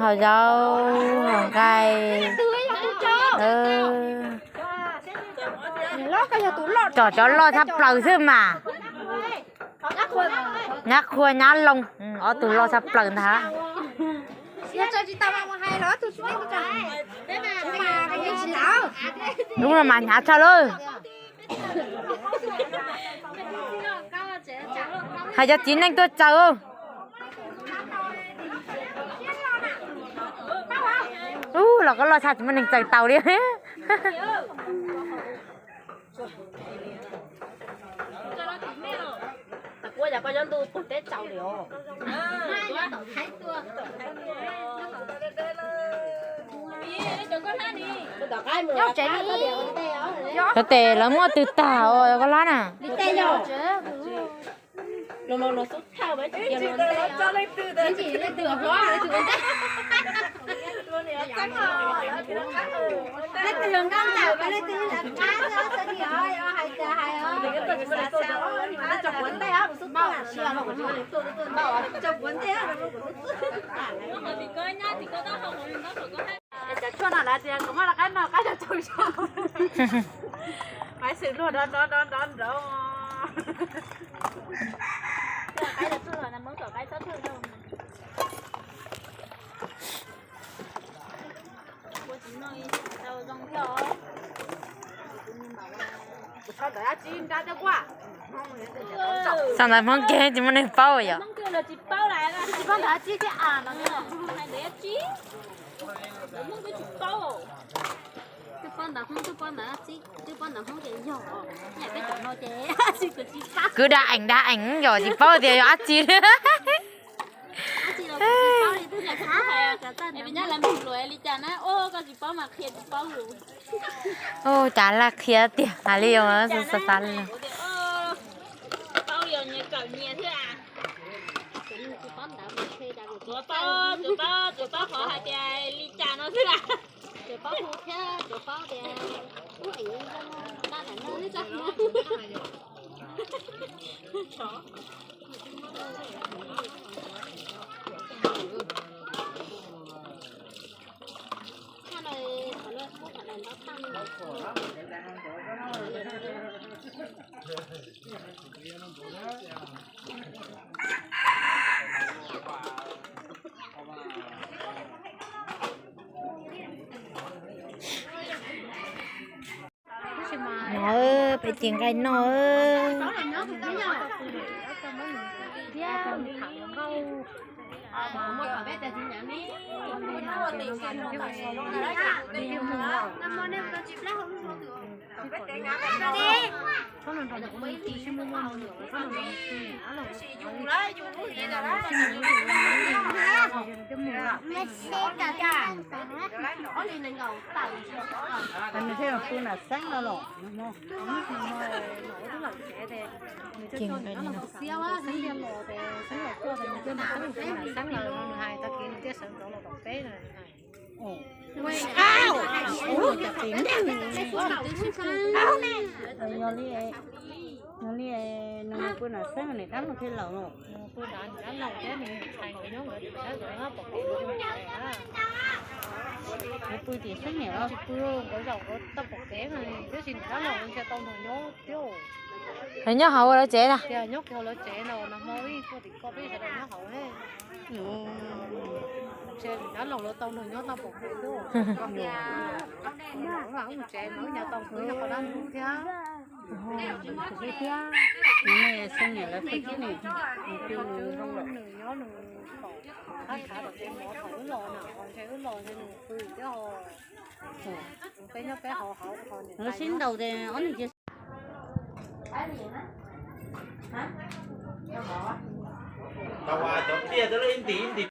Hau zaub, hau nqaij. Tsom cov loj tshaj plaws xwb mas. Nyab Qhua, Nyab Loo, ob tug loj tshaj plaws ntag. Lub no mas hnyav tshaj lawm. Hais cov txiv neej tuaj tsaws. Ub, los koj loj tshaj tsis muaj neeg tsaws tau li. Cov tes lawv muab twg tag os koj hlab na. Cov tshuaj no lawv tias kom muab lawv qaib no qaib cog tsaug zog. Maiv Xwm luag nrov nrov nrov nrov nrov. Xa ntawv Hmoob kiag tsis muaj neeg paub yom. Kwv dag eem dag eem yom, tsis paub tias yog dab tsi. Ua cas laj qhia tiag, hais li xav xav li. Tsuas paub, tsuas paub qhov hais tias li cas no xwb. No, peb ci nqaij noj. Nws thiaj pw nram xeeb no los. Nws thiaj pw nram xeeb no los, nws hais tag kis nws thiaj sawv ntxov los tom peb no. Yog li, yog li nws mus pw nram xeeb niam dab laug thiaj laus los. Nws pw tim xeeb niam los tsis pw, nkawd zaum nkawd tau pom kev mas tiam sis niam dab laug ntshe tau nrog nyob thiab. Nyob hauv lawv tsev na. Tias nyob kiag hauv lawv tsev no, nag hmo ib tuaj tim ko peb sawv daws nyob hauv ne. Ntshe niam dab laug lawv tau nrog nyob tau pom kev thiab. Mus tsev no ib nyuag tau pw nyob qhov dab ntub thiab. Xeeb niam lawv pw thiab ne, nws pw nws zoo lawm. Nws nyob nws tom qab khav tom tsev mov thaum wb los na, ntshe wb los ntshe nws pw thiab. Peb nyob peb hauv hauv, lawv sib ntaus ces ob niag cia. Tau cov tiaj ib ntim ib ntim.